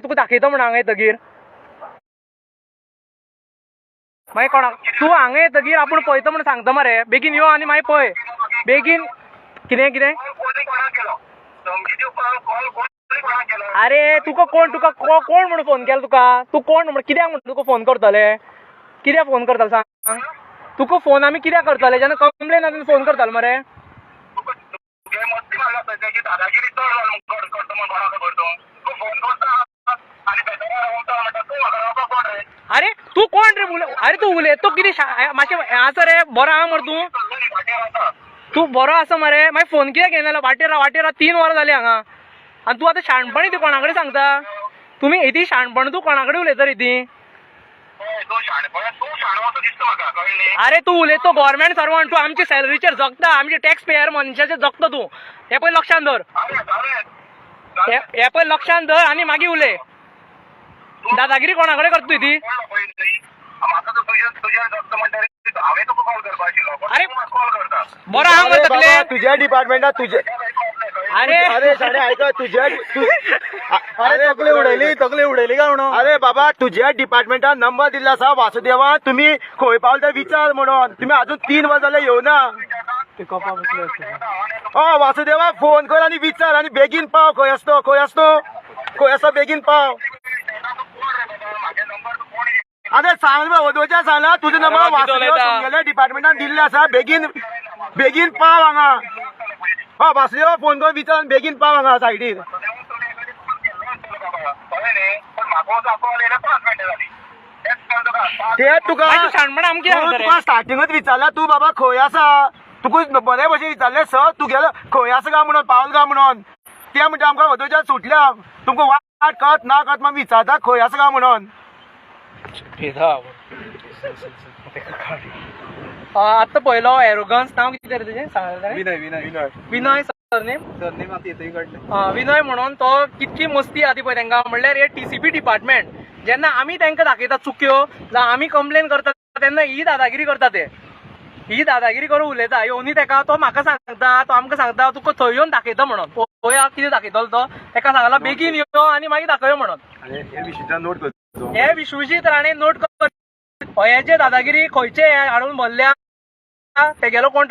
तुका दाखयता म्हणून हांगा येतगीर. मागीर कोणाक तूं हांगा येतगीर आपूण पळयता म्हणून सांगता मरे. बेगीन यो आनी मागीर पळय बेगीन. कितें कितें? अरे तुका कोण, तुका कोण म्हणून फोन केला तुका? तूं कोण म्हणून कित्याक म्हणून तुका फोन करतले? कित्याक फोन करतले सांग? तुका फोन आमी कित्याक करतले? जेन्ना कंप्लेन आसा फोन करतले मरे. अरे तूं कोण रे? अरे तूं उलयता तो कितें मातशें हें आसा रे. बरो आहा मरे तूं? तूं बरो आसा मरे? मागीर फोन कित्याक घेयना? वाटेर वाटेर 3 वरां जालीं हांगा आनी तूं आतां शाणपणी ती कोणा कडेन सांगता? तुमी येदी शाणपण तूं कोणा कडेन उलयता रे ती? अरे तूं उलयता गव्हर्मेंट सर्वंट, तूं आमचे सॅलरीचेर जगता, आमचे टॅक्स पेयर मनशाचेर जगता तूं. हें पळय लक्षान धर, हें पळय लक्षान धर आनी मागीर उलय. दादागिरी कोणा कडेन करता ती? अरे बरो आहा मरे तकले. तुझ्या डिपार्टमेंटात तुझ्या अरे अरे शाणे आयक, तुझ्या अरे तकली उडयली, तकली उडयली काय म्हणून? अरे बाबा, तुझ्या डिपार्टमेंटान नंबर दिल्लो आसा वासुदेवा, तुमी खंय पावले ते विचार म्हणून. तुमी अजून 3 वरां जाले येवना. हय वासुदेवा फोन कर आनी विचार आनी बेगीन पाव. खंय आसा तो? खंय आसा तो? खंय आसा? बेगीन पाव. अरे सांग वदोच्या सांगला तुजो नंबर वासुदेवा तुमगेल्या डिपार्टमेंटान दिल्ले आसा. बेगीन बेगीन पाव हांगा. हय वासुदेवा फोन कर विचार आनी बेगीन पाव हांगा सायडीर. ते तुका तुका स्टार्टिंगूच विचारला तूं बाबा खंय आसा, तुका बरे भशेन विचारलें सर तुगेलो खंय आसा काय म्हणून, पावल काय म्हणून. ते म्हणटा आमकां वदोच्या सुटल्या, तुमकां वाट कळत ना कळत मागीर विचारता खंय आसा काय म्हणून. आतां पयलो एरोगन्स नांव कितें रे तुजें? सांगलें? विनय. विनय विनय सरनेम? सरनेम आतां येतय काडलें. विनय म्हणून तो कितकी मस्ती आहा ती पळय तांकां. म्हणल्यार हे TCP department जेन्ना आमी तांकां दाखयता चुक्यो जावं आमी कंप्लेन करता तेन्ना ही दादागिरी करता ते. ही दादागिरी करून उलयता येवनी तेका. तो म्हाका सांगता, तो आमकां सांगता तुका थंय येवन दाखयता म्हणून. पळोवया कितें दाखयतलो तो. तेका सांगला बेगीन यो आनी मागीर दाखय म्हणून. हे विश्वजीत राणे नोट कर. हे जे दादागिरी खंयचे हाडून भरल्या तेगेलो कोण